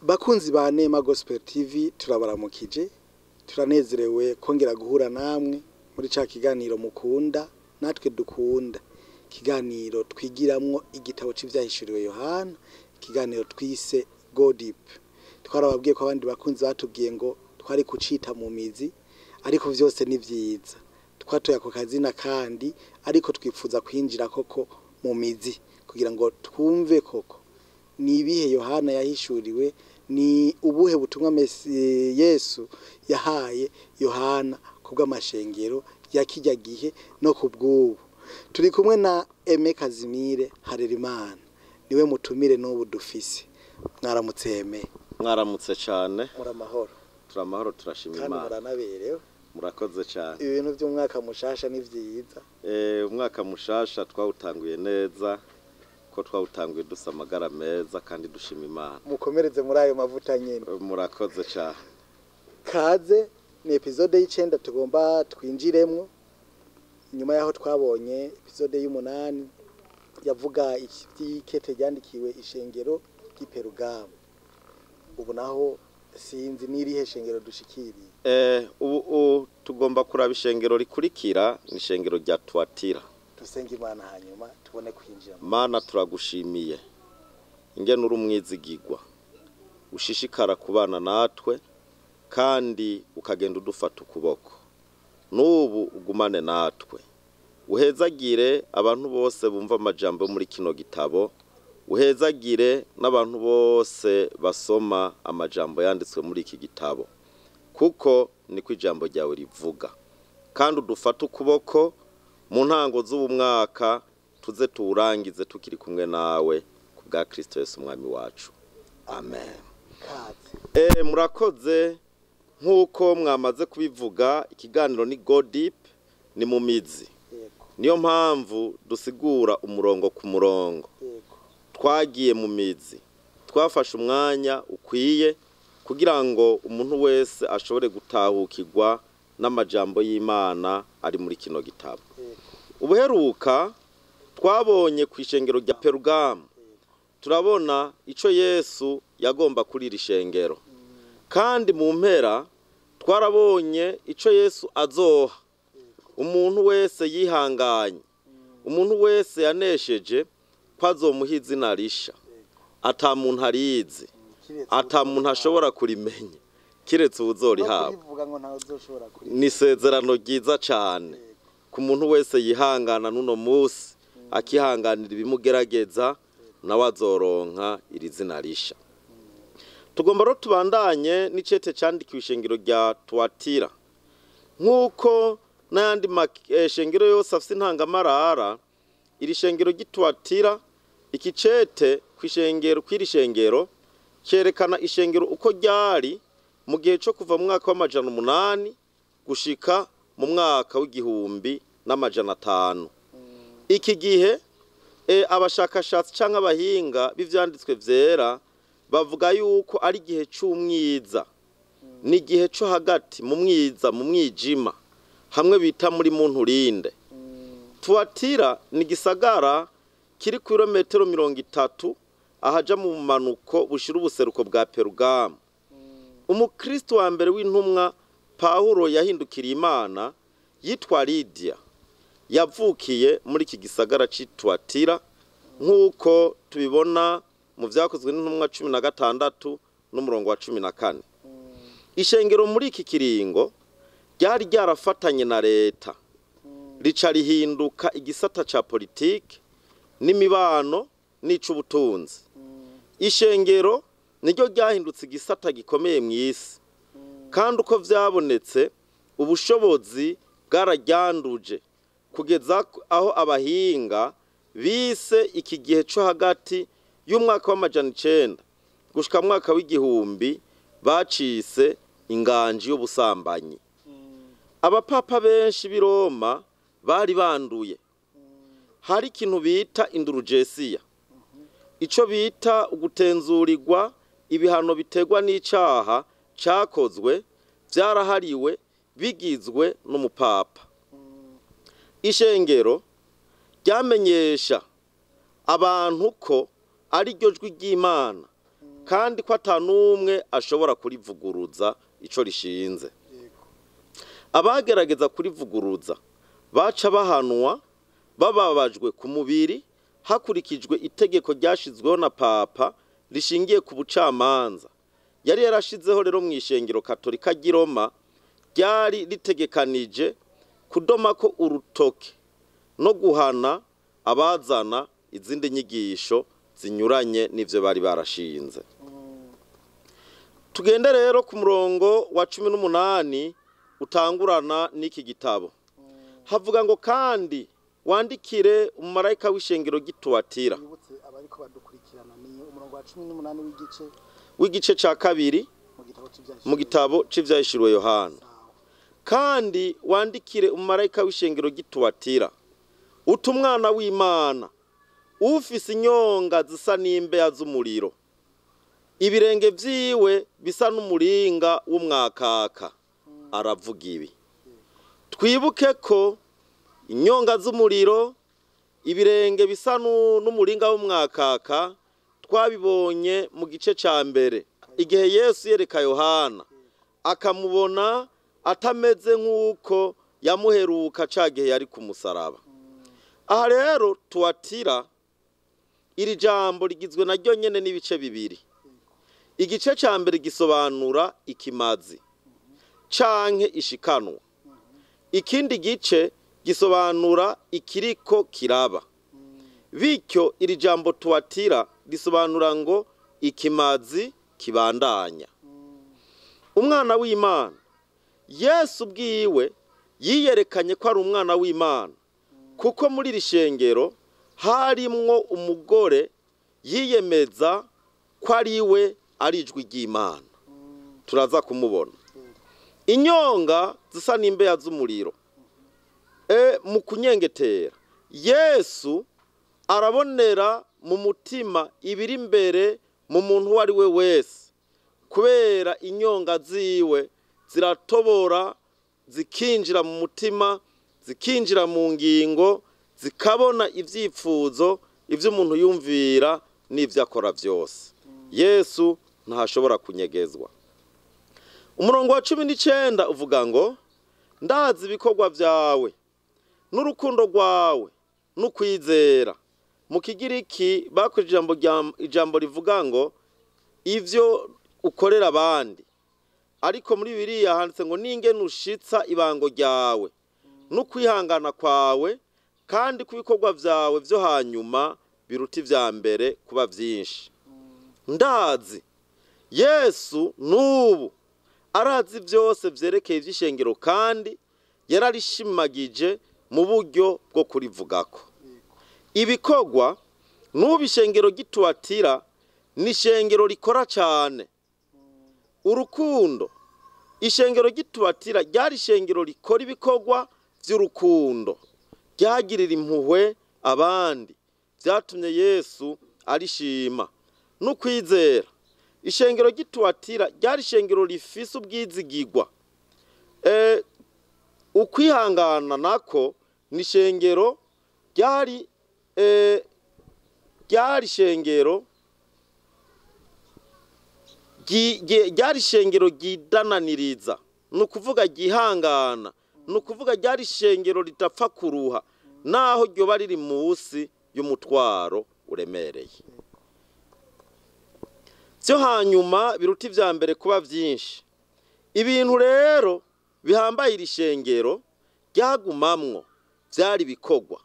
Bakunzi ba Nema Gospel TV, turabaramukije, turanezerewe kongera guhura namwe muri ca kiganiro mukunda natwe dukunda, ikiganiro twigiramwo igitabo c'ivyahishuriwe Yohana, ikiganiro twise Go Deep. Twarababwiye ko abandi bakunzi batubwiye ngo twari kucita mu mizi, ariko vyose ni vyiza. Twatoye ako kazina kandi, ariko twifuza kwinjira koko mu mizi kugira ngo twumve koko ni ibihe Yohana yahishuriwe, ni ubuhe butumwa Yesu yahaye Yohana kubw'amashengero ya kirya gihe no kubw'ubu. Turi kumwe na Aime Kazimire Harerimana, niwe mutumire n'ubu dufise. Mwaramutse Aime. Mwaramutse cyane. Muri amahoro? Turamahoro, turashima kandi Imana. Muranaberewe. Murakoze cyane. Ibintu by'umwaka mushasha ni vyiza. Umwaka mushasha twawutanguye neza, ko twawutanguye dusa amagara meza kandi dushima Imana. Mukomereze muri ayo mavuta nyene. Murakoze cyane. Kaze, ni épisode y'icenda tugomba twinjiremwo, nyuma yaho twabonye épisode y'umunani yavuga ivy'ikete ryandikiwe ishengero ry'i Perugamu. Ubu naho sinzi n'irihe shengero dushikiriye. Ubu tugomba kuraba ishengero rikurikira, ni ishengero rya Tuatira. Dusenga Imana hanyuma tubone kwinjira. Mana, turagushimiye ingene uri umwizigigwa, ushishikara kubana natwe kandi ukagenda udufata ukuboko. N'ubu ugumane natwe, uhezagire abantu bose bumva amajambo yo muri kino gitabo, uhezagire n'abantu bose basoma amajambo yanditswe muri iki gitabo, kuko niko ijambo ryawe rivuga. Kandi udufate ukuboko mu ntango z'ubu mwaka, tuze tuwurangize tukiri kumwe nawe, ku bwa Kristo Yesu Umwami wacu, amen. Kaze. Murakoze. Nk'uko mwamaze kubivuga, ikiganiro ni Go Deep, ni mu mizi. Niyo mpamvu dusigura umurongo ku murongo. Twagiye mu mizi, twafashe umwanya ukwiye kugira ngo umuntu wese ashobore gutahukirwa n'amajambo y'Imana ari muri kino gitabo. Ubuheruka twabonye ku ishengero rya Perugamu, turabona ico Yesu yagomba kuri iri shengero, kandi mu mpera twarabonye ico Yesu azoha umuntu wese yihanganye, umuntu wese yanesheje, ko azomuha izina risha ata muntu arizi, kiretse ata muntu ashobora kurimenya kiretse no uwuzorihabwa. Kurivuga ngo ntawe uzoshobora kurivuga. Ni isezerano ryiza cane ku muntu wese yihangana n'uno munsi, akihanganira ibimugerageza, nawe azoronka iri zina risha. Tugomba rero tubandanye n'icete candikiwe ishengero rya Tuatira. Nk'uko n'ayandi mashengero yose afise intangamarara, iri shengero ry'Ituatira, iki cete kw'ishengero kw'iri shengero cerekana ishengero uko ryari mu gihe co kuva mu mwaka w'800 gushika mu mwaka w'1500. Iki gihe abashakashatsi canke abahinga b'ivyanditswe vyera bavuga yuko ari igihe c'umwiza, ni igihe co hagati mu mwiza, mu mwijima, hamwe bita muri muntu rinde. Tuatira ni igisagara kiri ku birometero 30 ahaja mu bumanuko bushira ubuseruko bwa Perugamu. Umukristo wa mbere w'intumwa Pawulo yahindukiriye Imana yitwa Lidia yavukiye muri iki gisagara c'Ituatira, nk'uko tubibona mu Vyakozwe n'Intumwa 16 n'umurongo wa 14. Ishengero muri iki kiringo ryari ryarafatanye na leta, rica rihinduka igisata ca politike n'imibano n'ic'ubutunzi. Ishengero niryo ryahindutse igisata gikomeye mu isi, kandi uko vyabonetse ubushobozi bwararyanduje kugeza aho abahinga bise iki gihe co hagati y'umwaka w'900 gushika mu mwaka w'1000 bacise inganji y'ubusambanyi. Abapapa benshi b'i Roma bari banduye. Hari ikintu bita indurugesiya, ico bita ugutenzurirwa ibihano biterwa n'icaha cakozwe, vyarahariwe bigizwe n'umupapa. Ishengero ryamenyesha abantu ko ari ryo jwi ry'Imana. Kandi ko atanumwe ashobora kurivuguruza ico rishinze. Abagerageza kurivuguruza baca bahanwa bababajwe ku mubiri hakurikijwe itegeko ryashizweho na Papa rishingiye ku bucamanza yari yarashizeho rero mu ishengero Katolika ry'i Roma, ryari ritegekanije kudoma ko urutoke no guhana abazana izindi nyigisho zinyuranye n'ivyo bari barashinze. Tugende rero ku murongo wa 18 utangurana n'iki gitabo. Havuga ngo: "Kandi wandikire umumarayika w'ishengero gituwatira." Wibutse abariko badukurikirana, ni umurongo wa 18 w'igice W'igice ca kabiri mu gitabo c'Ivyahishuriwe. Mu gitabo c'Ivyahishuriwe Yohana. "Kandi wandikire umumarayika w'ishengero gituwatira uti: Umwana w'Imana, ufise inyonga zisa n'imbeya z'umuriro, ibirenge vyiwe bisa n'umuringa w'umwakaka, aravuga ibi." Twibuke ko inyonga z'umuriro, ibirenge bisa n'umuringa w'umwakaka, twabibonye mu gice ca mbere igihe Yesu yereka Yohana akamubona atameze nk'uko yamuheruka ca gihe yari ku musaraba. Aha rero Tuwatira, iri jambo rigizwe naryo nyene n'ibice bibiri. Igice ca mbere gisobanura ikimazi canke ishikanwa, ikindi gice gisobanura ikiriko kiraba. Bityo iri jambo Tuwatira risobanura ngo ikimazi kibandanya. Umwana w'Imana Yesu ubwiwe yiyerekanye ko ari umwana w'Imana, kuko muri iri shengero harimwo umugore yiyemeza ko ari we ari ijwi ry'Imana. Turaza kumubona. Inyonga zisa n'imbeya z'umuriro, mu kunyengetera, Yesu arabonera mu mutima ibiri imbere mu muntu uwo ari we wese, kubera inyonga ziwe ziratobora zikinjira mu mutima, zikinjira mu ngingo, zikabona ibyifuzo, ibyo umuntu yumvira n'ibyo akora byose. Yesu ntashobora kunyegezwa. Umurongo wa 19 uvuga ngo: "Ndazi ibikorwa byawe n'urukundo rwawe n'ukwizera." Mu Kigiriki bakoze ijambo rivuga ngo ivyo ukorera abandi, ariko muri Bibiliya handitse ngo n'ingene ushitsa ibango ryawe n'ukwihangana kwawe, kandi ku bikorwa vyawe vyo hanyuma biruta ivya mbere kuba vyinshi. Ndazi, Yesu n'ubu arazi byose vyerekeye ivy'ishengero, kandi yararishimagije mu buryo bwo kurivugako ibikorwa. N'ubu ishengero gituwatira ni ishengero rikora cyane urukundo. Ishengero gituwatira ryari ishengero rikora ibikorwa by'urukundo, ryagirira impuhwe abandi, byatumye Yesu arishima. N'ukwizera, ishengero gituwatira ryari ishengero rifise ubwizigigwa. Ukwihangana nako ni ishengero ryari ishengero ryidananiriza, ni ukuvuga ryihangana, ni ukuvuga ryari ishengero ridapfa kuruha naho ryoba riri munsi y'umutwaro uremereye. Byo hanyuma biruta ibya mbere kuba byinshi. Ibintu rero bihambaye iri shengero ryagumamwo byari ibikorwa.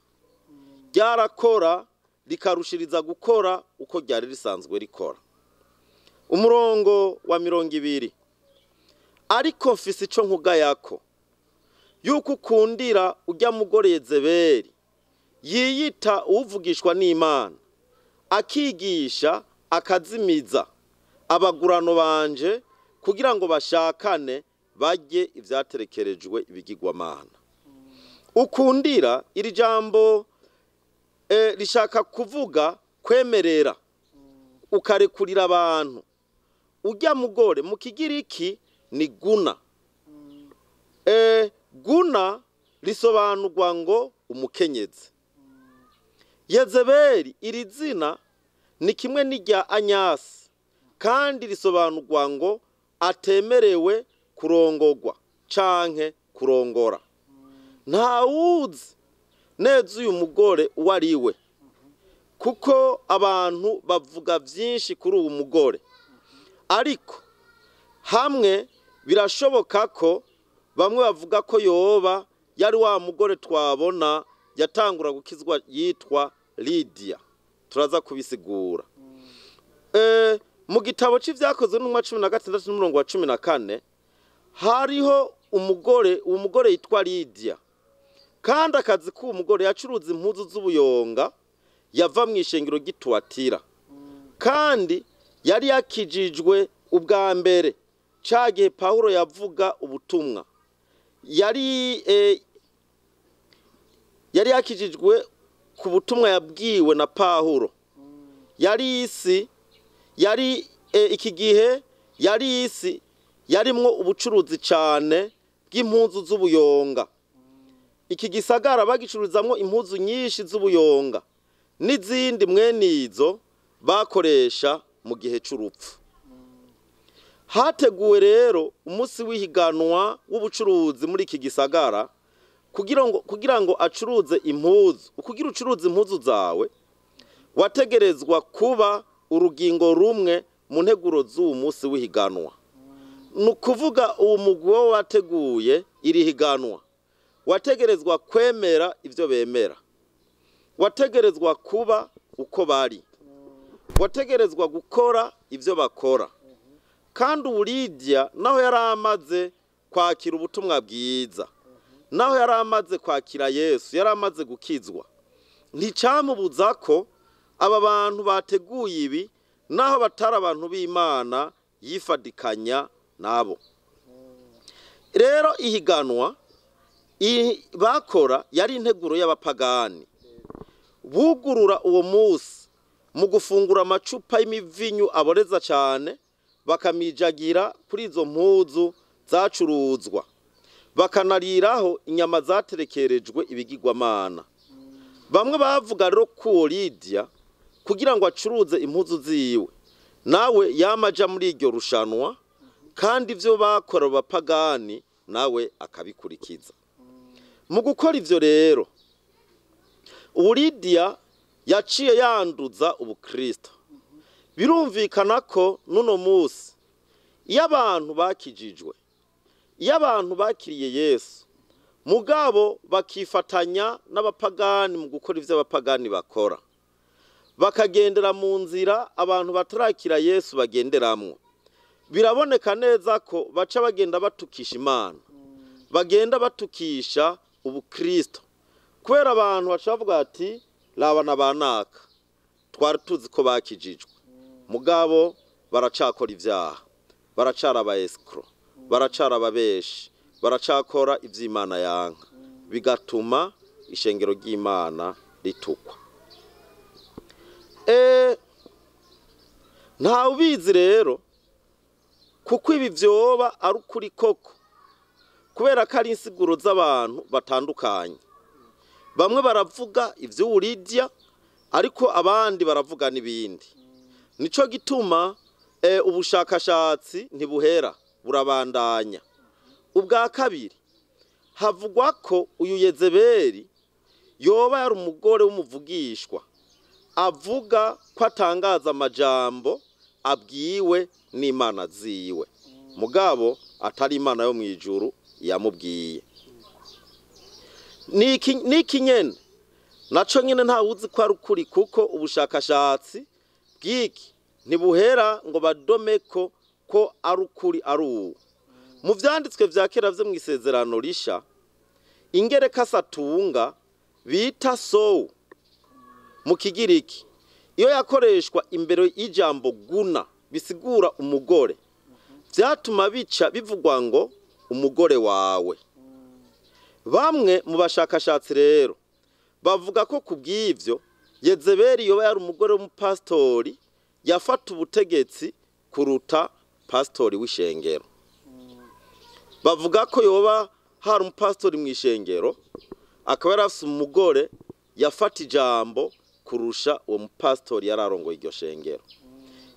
Ryarakora rikarushiriza gukora uko ryari risanzwe rikora. Umurongo wa 20: "Ariko mfise ico nkugayako, yuko ukundira ujya mugore Yezebeli, yiyita uwuvugishwa n'Imana, akigisha akazimiza abagurano banje kugira ngo bashakane barye ivyaterekerejwe ibigirwamana." Ukundira, iri jambo rishaka kuvuga kwemerera, ukarekurira abantu. Ujya mugore mu Kigiriki ni guna. Guna risobanurwa ngo umukenyezi. Yezebeli, iri zina ni kimwe n'irya Anyasi. Kandi risobanurwa ngo atemerewe kurongogwa canke kurongora. Ntawuzi neza uyu mugore uwo ari we, kuko abantu bavuga byinshi kuri uwo mugore, ariko hamwe birashoboka ko bamwe bavuga ko yoba yari wa mugore twabona yatangura gukizwa yitwa Lidiya. Turaza kubisigura. Mu gitabo c'ivyakozwe n'intumwa 16 n'umurongo wa 14 hariho umugore, uwo mugore yitwa Lidiya, kandi akazi k'uwo mugore yacuruza impuzu z'ubuyonga yava mu ishengero ry'Ituwatira, kandi yari yakijijwe ubwa mbere ca gihe Pawulo yavuga ubutumwa. Yari yakijijwe ku butumwa yabwiwe na Pawulo. Yari isi yari iki gihe yari isi yarimwo ubucuruzi cane bw'impuzu z'ubuyonga. Iki gisagara bagicururizamwo impuzu nyinshi z'ubuyonga n'izindi mwenizo bakoresha mu gihe c'urupfu. Hateguwe rero umunsi w'ihiganwa w'ubucuruzi muri iki gisagara kugira ngo acuruze impuzu. Kugira ucuruze impuzu zawe wategerezwa kuba urugingo rumwe mu nteguro z'uwo munsi w'ihiganwa. Ni ukuvuga uwo mugwi wo wateguye iri higanwa wategerezwa kwemera ibyo bemera, wategerezwa kuba uko bari, wategerezwa gukora ibyo bakora. Kandi ubu Lidiya naho yari amaze kwakira ubutumwa bwiza, naho yari amaze kwakira Yesu, yari amaze gukizwa, nticyamubuza ko aba bantu bateguye ibi, naho batari abantu b'Imana, yifadikanya nabo. Rero ihiganwa bakora yari integuro y'abapagani. Bugurura uwo munsi mu gufungura amacupa y'imivinyu aboreza cyane, bakamijagira kuri izo mpuzu zacuruzwa, bakanariraho inyama zaterekerejwe ibigirwamana. Bamwe bavuga rero ko uwo Lidiya, kugira ngo acuruze impuzu ziwe, nawe yamaja muri iryo rushanwa, kandi ibyo bakora abapagani nawe akabikurikiza. Mu gukora ivyo rero, ubu Lidiya yaciye yanduza ubukristo. Birumvikana ko n'uno munsi iyo abantu bakijijwe, iyo abantu bakiriye Yesu, mugabo bakifatanya n'abapagani mu gukora ivyo abapagani bakora, bakagendera mu nzira abantu batarakira Yesu bagenderamwo, biraboneka neza ko baca bagenda batukisha Imana, bagenda batukisha ubukristo, kubera abantu baca bavuga ati: "Raba na banaka, twari tuzi ko bakijijwe, mugabo baracakora ivyaha, baracara aba escrocs, baracara ababeshi, baracakora ivy'Imana yanka." Bigatuma ishengero ry'Imana ritukwa. Ntawe ubizi rero kuko ibi vyoba ari ukuri koko, kubera ko ari insiguro z'abantu batandukanye. Bamwe baravuga ivy'uburidya, ariko abandi baravuga n'ibindi. Nico gituma ubushakashatsi ntibuhera, burabandanya. Ubwa kabiri, havugwa ko uyu Yezebeli yoba yari umugore w'umuvugishwa avuga ko atangaza amajambo abwiwe n'imana ziwe, mugabo atari Imana yo mu ijuru yamubwiye. Niki nyene naco nyene ntawuzi ko ari ukuri, kuko ubushakashatsi bw'iki ntibuhera ngo badome ko ari ukuri. Ari uwo mu vyanditswe vya kera vyo mw'isezerano risha, ingereka satunga bita sou mu Kigiriki, iyo yakoreshwa imbere y'ijambo guna bisigura umugore, vyatuma bica bivugwa ngo umugore wawe. Bamwe mu bashakashatsi rero bavuga ko ku bw'ivyo Yezebeli yoba yari umugore w'umupasitori yafata ubutegetsi kuruta pasitori w'ishengero. Bavuga ko yoba hari umupasitori mu ishengero akaba yari afise umugore yafata ijambo kurusha uwo mupasitori yari arongoye iryo shengero.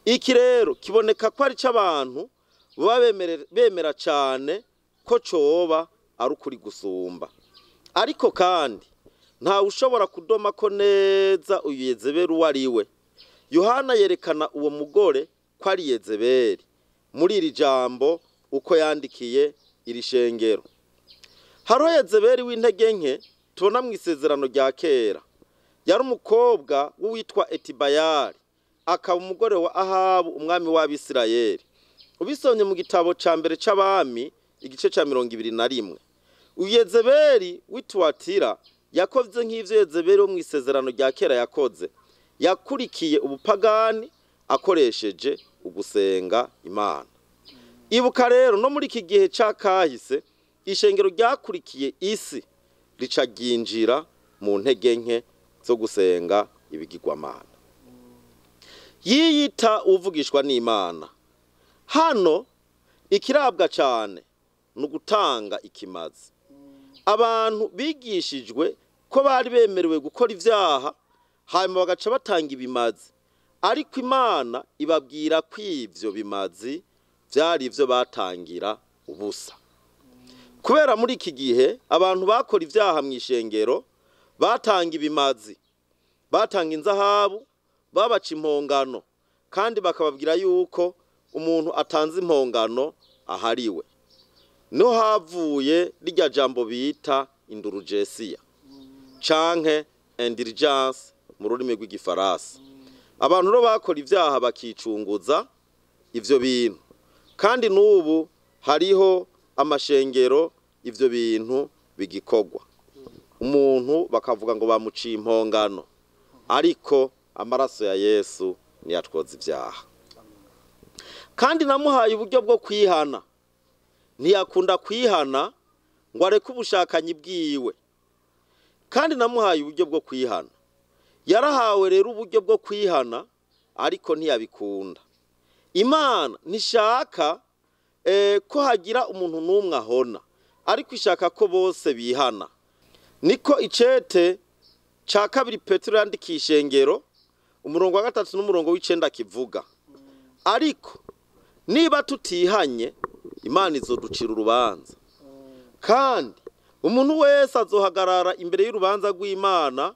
Iki rero kiboneka ko ari cy'abantu baba bemera cyane ko coba ari ukuri gusumba. Ariko kandi ntawe ushobora kudoma ko neza uyu Yezebeli uwo ari we. Yohana yerekana uwo mugore ko ari Yezebeli muri iri jambo uko yandikiye iri shengero. Hariho Yezebeli w'intege nke tubona mu isezerano rya kera. Yari umukobwa w'uwitwa Etibayali, akaba umugore wa Ahabu umwami w'Abisirayeli. Ubisomye mu gitabo ca mbere c'Abami igice ca 21. Uyu Yezebeli w'Ituwatira yakoze nk'ivyo Yezebeli wo mu isezerano rya kera yakoze. Yakurikiye ubupagani akoresheje ugusenga Imana. Ibuka rero no muri iki gihe ca kahise ishengero ryakurikiye isi rica ryinjira mu ntege nke zo gusenga ibigirwamana. Yiyita uvugishwa n'Imana. Hano ikirabwa cyane ni ugutanga ikimazi. Abantu bigishijwe ko bari bemerewe gukora ibyaha hanyuma bagaca batanga ibimazi, ariko Imana ibabwira ko ivyo bimazi byari ivyo batangira ubusa. Kubera muri iki gihe abantu bakora ibyaha mu ishengero batanga ibimazi, batanga inzahabu, babaca impongano, kandi bakababwira yuko umuntu atanze impongano ahariwe. Niho havuye rirya jambo bita indurugesiya canke indulgence mu rurimi rw'igifaransa. Abantu rero bakora ibyaha bakicunguza ivyo bintu, kandi n'ubu hariho amashengero ivyo bintu bigikorwa. Umuntu bakavuga ngo bamuciye impongano, ariko amaraso ya Yesu niyatwoza ibyaha. Kandi namuhaye uburyo bwo kwihana. Ntiyakunda kwihana ngo areke ubushakanyi bwiwe. Kandi namuhaye uburyo bwo kwihana. Yarahawe rero uburyo bwo kwihana, ariko ntiyabikunda. Imana ntishaka ko hagira umuntu n'umwe ahona, ariko ishaka ko bose bihana. Niko icete ca kabiri Petero yandikiye ishengero umurongo wa 3 n'umurongo w'9 kivuga. Ariko niba tutihanye Imana izoducira urubanza, kandi umuntu wese azohagarara imbere y'urubanza rw'Imana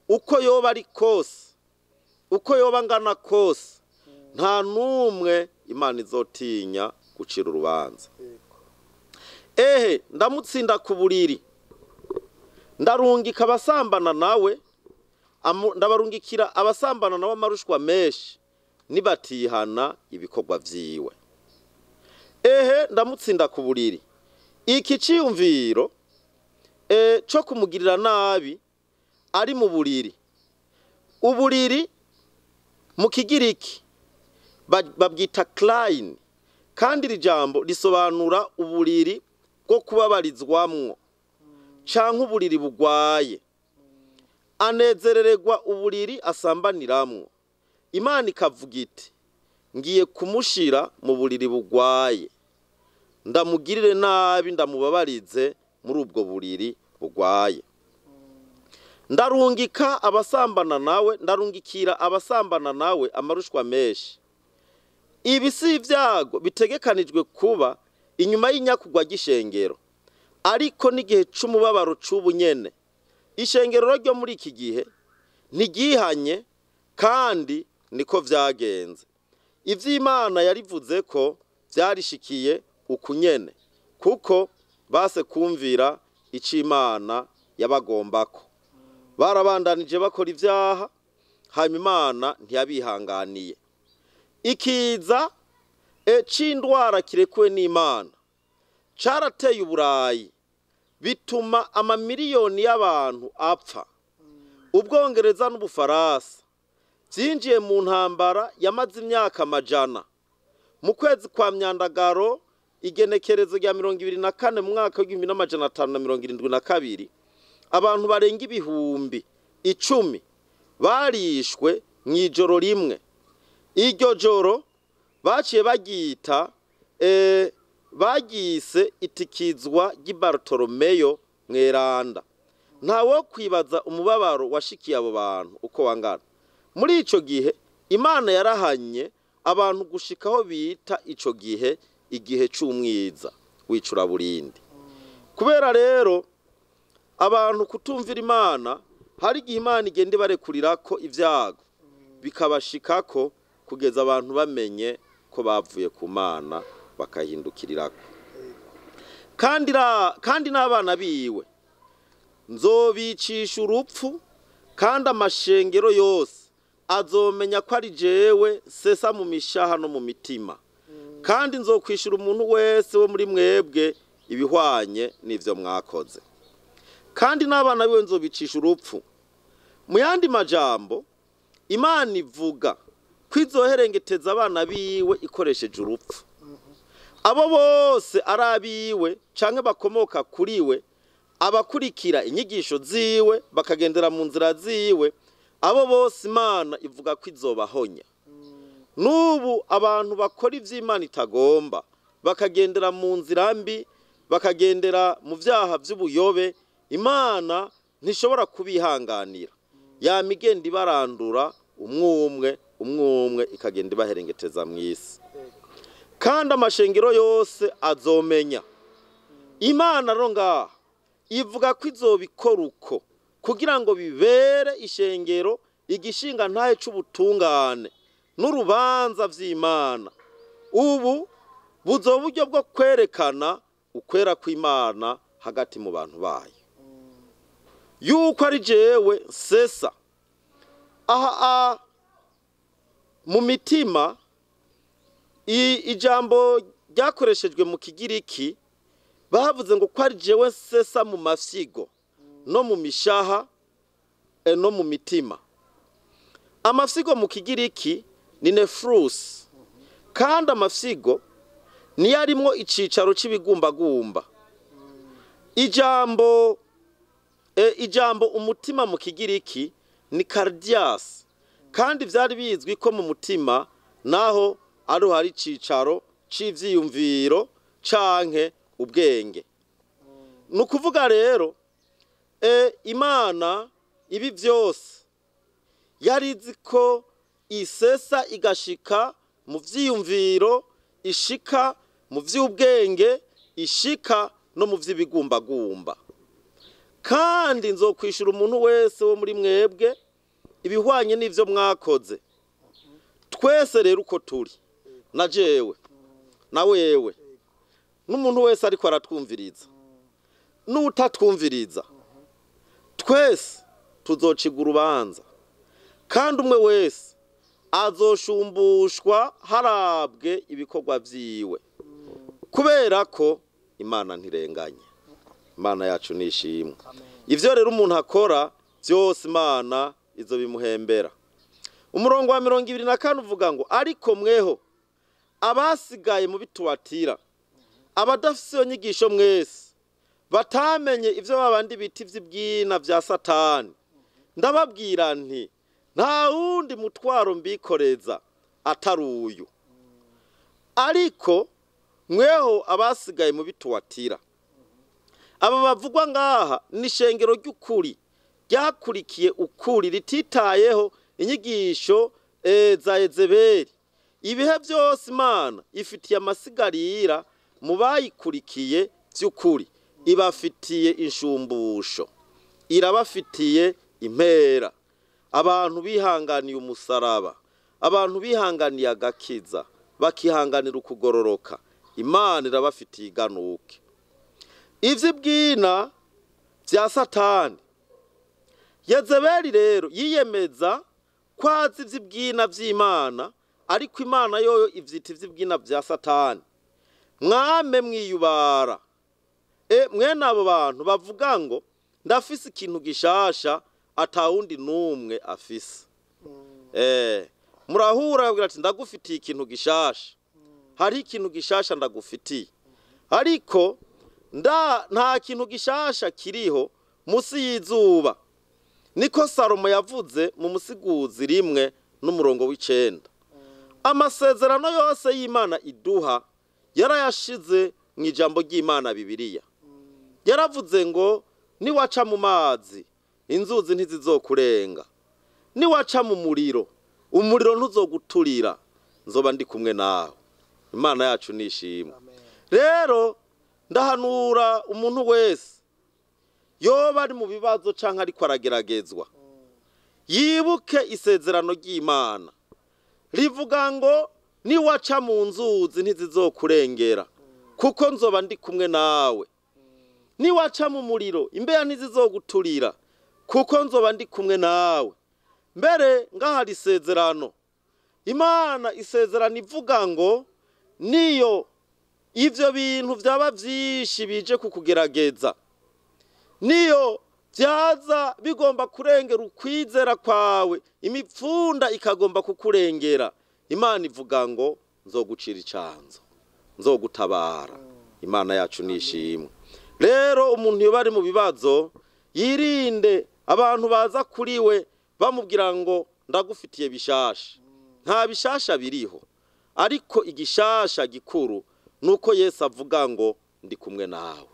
uko yoba ari kose, uko yoba angana kose, nta n'umwe Imana izotinya gucira urubanza. Ehe, ndamutsinda ku buriri, ndarungika abasambana nawe, ndabarungikira abasambana nawe amarushwa menshi nibatihana ibikorwa vyiwe. Ehe, ndamutsinda ku buriri. Iki ciyumviro co kumugirira nabi ari mu buriri. Uburiri mu Kigiriki babwita klein, kandi iri jambo risobanura uburiri bwo kubabarizwamwo canke uburiri bugwaye. Anezerererwa uburiri asambaniramwo. Imana ikavuga iti ngiye kumushira mu buriri bugwaye, ndamugirire nabi, ndamubabarize muri ubwo buriri bugwaye. Ndarungika abasambana nawe, ndarungikira abasambana nawe amarushwa menshi. Ibi si ibyago bitegekanijwe kuba inyuma y'inyakugwa ry'ishengero, ariko n'igihe c'umubabaro c'ubu nyene. Ishengero ryo muri iki gihe ntigihanye, kandi niko vyagenze. Ivy'Imana yarivuze ko vyarishikiye ukunyene, kuko base kumvira ico Imana yabagombako. Barabandanije bakora ivyaha, hanyuma Imana ntiyabihanganiye. Ikiza c'indwara kirekuwe n'Imana carateye Uburayi, bituma amamiliyoni y'abantu apfa. Ubwongereza n'Ubufaransa vyinjiye mu ntambara yamaze imyaka amajana. Mu kwezi kwa Myandagaro igenekerezo rya 24 mu mwaka w'1572, abantu barenga 10,000 barishwe mw'ijoro rimwe. Iryo joro baciye bagita bagise itikizwa ry'i Bartolomeo mweranda. Ntawo kwibaza umubabaro washikiye abo bantu uko wangana. Muri ico gihe Imana yarahanye Abantu gushikaho bita ico gihe igihe c'umwiza w'icuraburindi. Kubera rero abantu kutumvira Imana, hari igihe Imana igenda ibarekurira ko ibyago bikabashikako kugeza abantu bamenye ko bavuye ku Mana bakahindukirirako. Kandi n'abana biwe nzobicisha urupfu, kandi amashengero yose azomenya ko ari jewe sesa mu mishaha no mu mitima, kandi nzokwishura umuntu wese wo muri mwebwe ibihwanye n'ivyo mwakoze. Kandi n'abana biwe nzobicisha urupfu. Mu yandi majambo, Imana ivuga ko izoherengeteza abana biwe ikoresheje urupfu. Abo bose ari abiwe canke bakomoka kuri we, abakurikira inyigisho ziwe bakagendera mu nzira ziwe, abo bose Imana ivuga ko izobahonya. N'ubu abantu bakora ivy'Imana itagomba, bakagendera mu nzira mbi, bakagendera mu vyaha vy'ubuyobe, Imana ntishobora kubihanganira. Yama igenda ibarandura umwumwe umwumwe, ikagenda ibaherengeteza mw'isi. Kandi amashengero yose azomenya. Imana rero ngaha ivuga ko izobikora uko kugira ngo bibere ishengero igishinga ntahe c'ubutungane n'urubanza vy'Imana. Ubu buzoba uburyo bwo kwerekana ukwera kw'Imana hagati mu bantu bayo, yuko ari jewe sesa aha mu mitima. Ijambo ryakoreshejwe mu Kigiriki bavuze ngo ko ari jewe sesa mu mafyigo no mu mishaha no mu mitima. Amafyigo mu Kigiriki ni nefrus, kandi amafyigo niyo arimwo icicaro c'ibigumbagumba. Ijambo umutima mu Kigiriki ni cardias, kandi vyari bizwi ko mu mutima naho ari hari icicaro c'ivyiyumviro canke ubwenge. Ni ukuvuga rero Imana ibi vyose yari izi ko isesa igashika mu vyiyumviro, ishika mu vy'ubwenge, ishika no mu vy'ibigumbagumba. Kandi nzokwishura umuntu wese wo muri mwebwe ibihwanye n'ivyo mwakoze. Twese rero uko turi, na jewe na wewe n'umuntu wese ariko aratwumviriza n'utatwumviriza, twese tuzociga urubanza, kandi umwe wese azoshumbushwa harabwe ibikorwa vyiwe, kubera ko Imana ntirenganye. Imana yacu nishimwe. Ivyo rero umuntu akora vyose Imana izo bimuhembera. Umurongo wa 24 uvuga ngo ariko mweho abasigaye mu bituwatira, abadafise iyo nyigisho mwese, batamenye ivyo babandi biti vy'ibwina vya Satani, ndababwira nti nta wundi mutwaro mbikoreza atari uyu. Ariko mweho abasigaye mu bituwatira, aba bavugwa ngaha ni ishengero ry'ukuri ryakurikiye ukuri, rititayeho inyigisho za Yezebeli. Ibihe byose Imana ifitiye amasigarira mu bayikurikiye by'ukuri, ibafitiye inshumbusho, irabafitiye impera. Abantu bihanganiye umusaraba, abantu bihanganiye agakiza, bakihanganira ukugororoka, Imana irabafitiye iganuke. Ivy'ibwina vya Satani. Yezebeli rero yiyemeza ko azi ivy'ibwina vy'Imana, ariko Imana yoyo ivyita ivy'ibwina vya Satani. Mwame mwiyubara. Mwene abo bantu bavuga ngo ndafise ikintu gishasha atawundi numwe afise. Murahura bagira ati ndagufitiye ikintu gishasha, hari ikintu gishasha ndagufitiye, ariko nta kintu gishasha kiriho musi y'izuba. Niko Salomo yavuze mu musiguzi 1 n'umurongo w'9. Amasezerano yose y'Imana iduha yarayashize mu ijambo ry'Imana Bibiliya. Yaravuze ngo niwaca mu mazi inzuzi ntizizokurenga, niwaca mu muriro umuriro ntuzoguturira, nzoba ndi kumwe nawe. Imana yacu nishimwe. Rero ndahanura umuntu wese yoba ari mu bibazo canke ariko arageragezwa, yibuke isezerano ry'Imana rivuga ngo niwaca mu nzuzi ntizizokurengera, kuko nzoba ndi kumwe nawe. Niwaca mu muriro imbeya ntizizoguturira, kuko nzoba ndi kumwe nawe. Mbere ngahari isezerano, Imana isezerano ivuga ngo niyo ivyo bintu vyaba vyinshi bije kukugerageza, niyo vyaza bigomba kurengera ukwizera kwawe, imipfunda ikagomba kukurengera, Imana ivuga ngo nzogucira icanzo, nzogutabara. Imana yacu nishimwe. Rero umuntu yoba ari mu bibazo yirinde abantu baza kuri we bamubwira ngo ndagufitiye bishasha. Nta bishasha biriho, ariko igishasha gikuru nuko Yesu avuga ngo ndi kumwe nawe.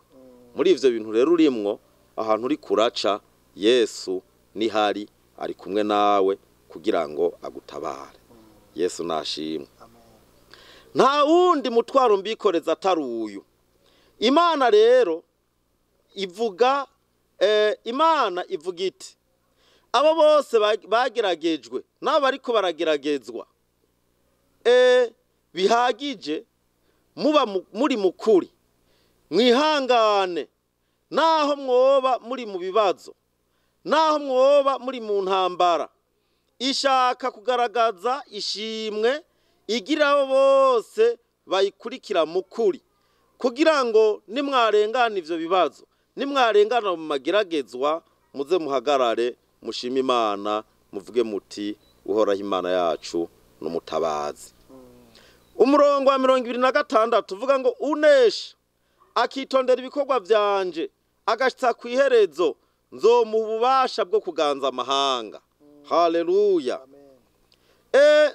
Muri ivyo bintu rero urimwo, ahantu uri kuraca, Yesu nihari ari kumwe nawe kugira ngo agutabare. Yesu nashimwe. Nta wundi mutwaro mbikoreza atari uyu. Imana rero ivuga, Imana ivuga iti abo bose bageragejwe n'abo ariko barageragezwa bihagije, muba muri mukuri, mwihangane naho mwoba muri mu bibazo, naho mwoba muri mu ntambara. Ishaka kugaragaza ishimwe igira abo bose bayikurikira mukuri, kugira ngo nimwarengana ivyo bibazo, nimwarengana mu mageragezwa, muze muhagarare mushime Imana, muvuge muti Uhoraho Imana yacu n'umutabazi. Umurongo wa 26 uvuga ngo unesha akitondera ibikorwa vyanje agashitsa kw'iherezo, nzomuha ububasha bwo kuganza amahanga. Haleluya.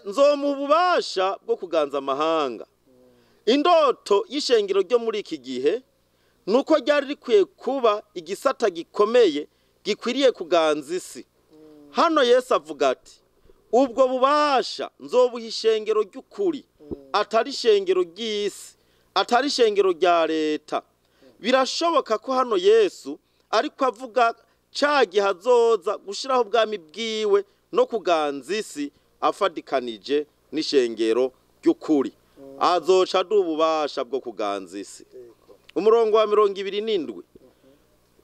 Nzomuha ububasha bwo kuganza amahanga. Indoto y'ishengero ryo muri iki gihe nuko ryari rikwiye kuba igisata gikomeye gikwiriye kuganza isi. Hano Yesu avuga ati ubwo bubasha nzobuha ishengero ry'ukuri, atari ishengero ry'isi, atari ishengero rya leta. Birashoboka ko hano Yesu ariko avuga ca gihe azoza gushiraho ubwami bwiwe no kuganza isi afadikanije n'ishengero ry'ukuri. Azoca aduha ububasha bwo kuganza isi. Umurongo wa 27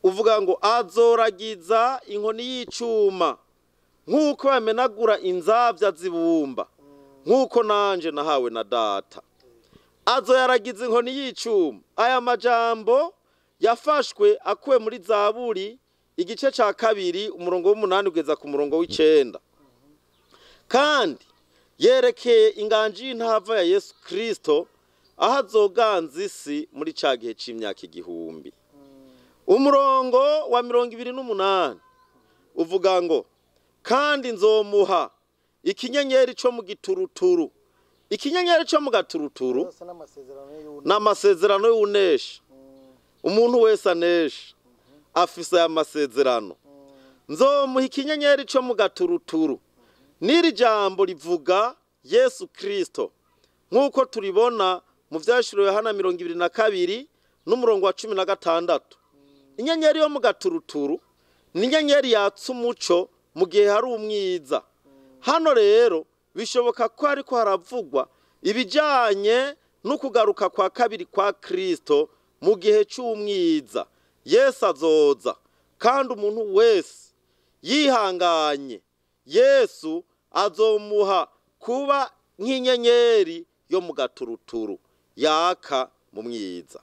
uvuga ngo azoragiza inkoni y'icuma nk'uko bamenagura inzabya zibumba, nk'uko nanje nahawe na data. Azoyaragiza inkoni y'icuma. Aya majambo yafashwe akuwe muri Zaburi igice ca 2 umurongo w'8 kugeza ku murongo w'9, kandi yerekeye inganji y'intava ya Yesu Kristo aho azoganza isi muri ca gihe c'imyaka 1000. Umurongo wa 28 uvuga ngo kandi nzomuha ikinyenyeri co mu gituruturu. Ikinyenyeri co mu gaturuturu n'amasezerano y'unesha. Umuntu wese anesha afise aya masezerano. Nzomuha ikinyenyeri co mu gaturuturu. N'iri jambo rivuga Yesu Kristo nk'uko turibona mu Vyahishuriwe Yohana 22 n'umurongo wa 16. Inyenyeri yo mu gaturuturu ni inyenyeri yatsa umuco mu gihe hari umwiza. Hano rero bishoboka ko ariko haravugwa ibijanye no kugaruka kwa kabiri kwa Kristo mu gihe c'umwiza. Yesu azoza, kandi umuntu wese yihanganye Yesu azomuha kuba nk'inyenyeri yo mu gaturuturu yaka mu mwiza.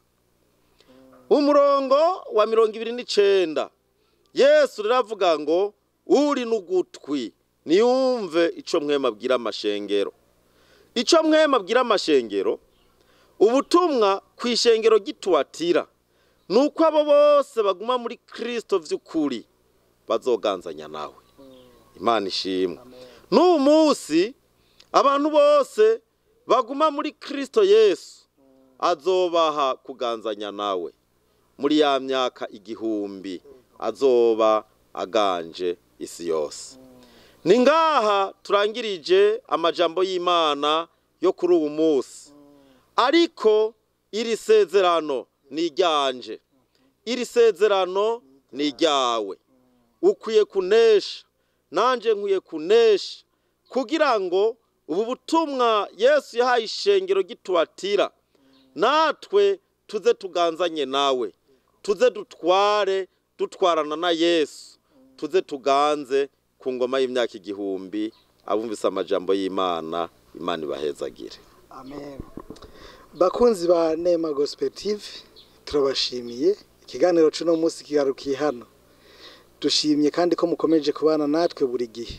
Umurongo wa 29 Yesu riravuga ngo uri n'ugutwi niyumve ico mwema abwira amashengero. Ico mwema abwira amashengero, ubutumwa kw'ishengero gituatira nuko abo bose baguma muri Kristo vy'ukuri bazoganzanya nawe. Imana ishimwe. N'uyu munsi abantu bose baguma muri Kristo Yesu azobaha kuganzanya nawe muri ya myaka 1000 azoba aganje isi yose. Ni ngaha turangirije amajambo y'Imana yo kuri uwu munsi. Ariko iri sezerano ni iryanje, iri sezerano ni iryawe. Ukwiye kunesha, nanje nkwiye kunesha, kugira ngo ubu butumwa Yesu yahaye ishengero gitubatira, natwe tuze tuganzanye nawe, tuze dutware dutwarana na Yesu, tuze tuganze ku ngoma y'imyaka 1000. Abumvise amajambo y'Imana, Imana ibahezagire. Amen. Bakunzi ba Neema Gospel TV, turabashimiye. Ikiganiro c'uno munsi kigarukiye hano. Dushimye kandi ko mukomeje kubana natwe buri gihe.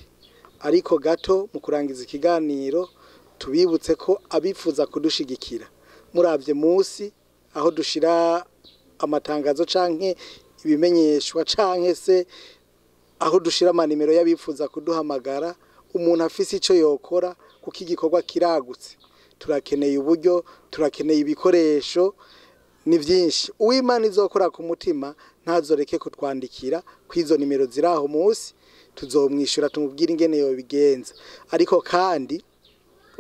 Ariko gato mu kurangiza ikiganiro, tubibutse ko abifuza kudushigikira, muravye munsi aho dushira amatangazo canke ibimenyeshwa canke se aho dushira amanimero y'abifuza kuduhamagara, umuntu afise ico yokora, kuko igikorwa kiragutse. Turakeneye uburyo, turakeneye ibikoresho, ni byinshi. Uwimana izokora ku mutima ntazoreke kutwandikira kw'izo nimero ziri aho munsi, tuzomwishyura tumubwire ingene yobigenza. Ariko kandi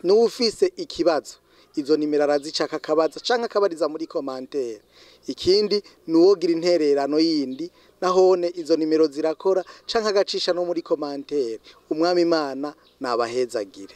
n'uwufise ikibazo, izo nimero arazicaka akabaza canke akabariza muri commentaire. Ikindi nuwogira intererano yindi, nahone izo nimero zirakora, canke agacisha no muri commentaire. Umwami Imana nabahezagire.